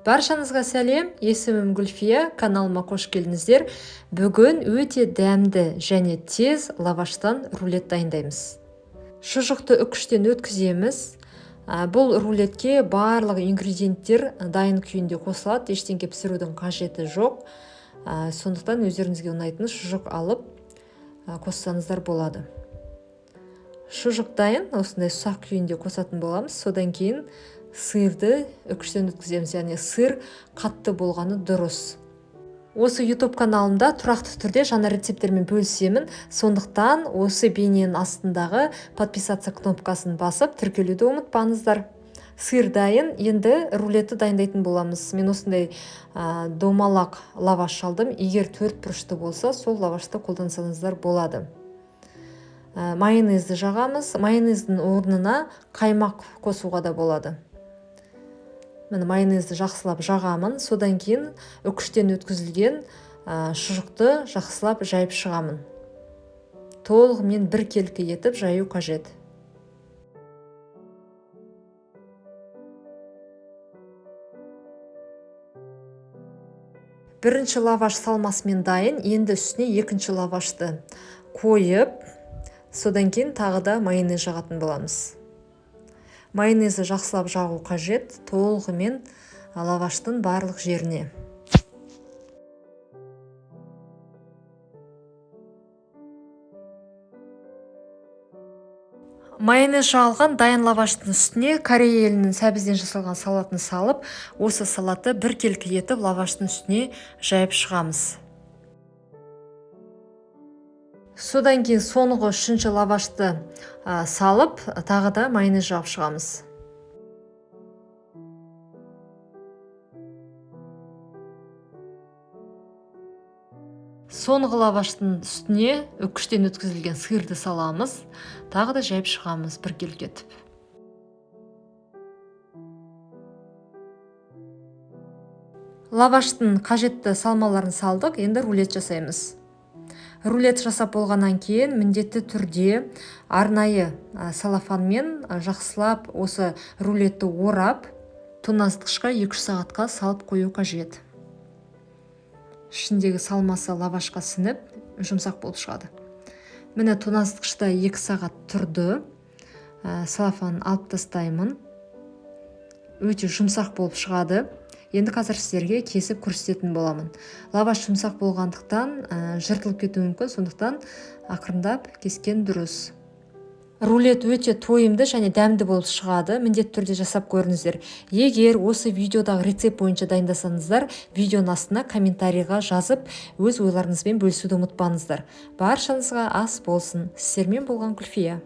Баршаңызға сәлем, есімім Гүлфия, каналыма қош келдіңіздер. Бүгін өте дәмді және тез лаваштан рулет дайындаймыз. Шұжықты үкіштен өткіземіз. Бұл рулетке барлық ингредиенттер дайын күйінде қосылады, ештеңе пісірудің қажеті жоқ. Сондықтан өздеріңізге ұнайтын шұжық алып қоссаңыздар болады. Шұжық дайын, осындай ұсақ күйінде қосатын боламыз. Содан кейін сырды үкіштен өткіземіз, яғни сыр қатты болғаны дұрыс. Осы YouTube каналымда тұрақты түрде жаңа рецепттермен бөлісемін, сондықтан осы бейненің астындағы подписаться кнопкасын басып тіркелуді ұмытпаңыздар. Сыр дайын, енді рулетті дайындайтын боламыз. Мен осындай домалақ лаваш алдым. Егер төрт бұрышты болса, сол лавашты қолдансаңыздар болады. Майонезді жағамыз. Майонездің орнына қаймақ қосуға да болады. Міне, майонезді жақсылап жағамын. Содан кейін үкіштен өткізілген шұжықты жақсылап жайып шығамын. Толығымен біркелкі етіп жаю қажет. Бірінші лаваш салмасымен дайын. Енді үстіне екінші лавашты қойып, содан кейін тағы да майонез жағатын боламыз. Майонезді жақсылап жағу қажет, толығымен лаваштың барлық жеріне. Майонез жағылған дайын лаваштың үстіне Корея елінің сәбізден жасалған салатын салып, осы салатты біркелкі етіп лаваштың үстіне жайып шығамыз. Содан кейін соңғы үшінші лавашты салып, тағы да майонез жағып шығамыз. Соңғы лаваштың үстіне үкіштен өткізілген сырды саламыз, тағы да жайып шығамыз біркелкі етіп. Лаваштың қажетті салмаларын салдық, енді рулет жасаймыз. Рулет жасап болғаннан кейін міндетті түрде арнайы салафанмен жақсылап осы рулетті орап, тоңазытқышқа екі-үш сағатқа салып қою қажет. Ішіндегі салмасы лавашқа сіңіп, жұмсақ болып шығады. Міне, тоңазытқышта 2 сағат тұрды. Салафанын алып тастаймын. Өте жұмсақ болып шығады. Енді қазір сіздерге кесіп көрсететін боламын. Лаваш жұмсақ болғандықтан, жыртылып кетуі мүмкін, сондықтан ақырындап кескен дұрыс. Рулет өте тойымды және дәмді болып шығады. Міндетті түрде жасап көріңіздер. Егер осы видеодағы рецепт бойынша дайындасаңыздар, видеоның астына комментарийға жазып, өз ойларыңызбен бөлісуді ұмытпаңыздар. Баршаңызға ас болсын. Сіздермен болған Гүлфия.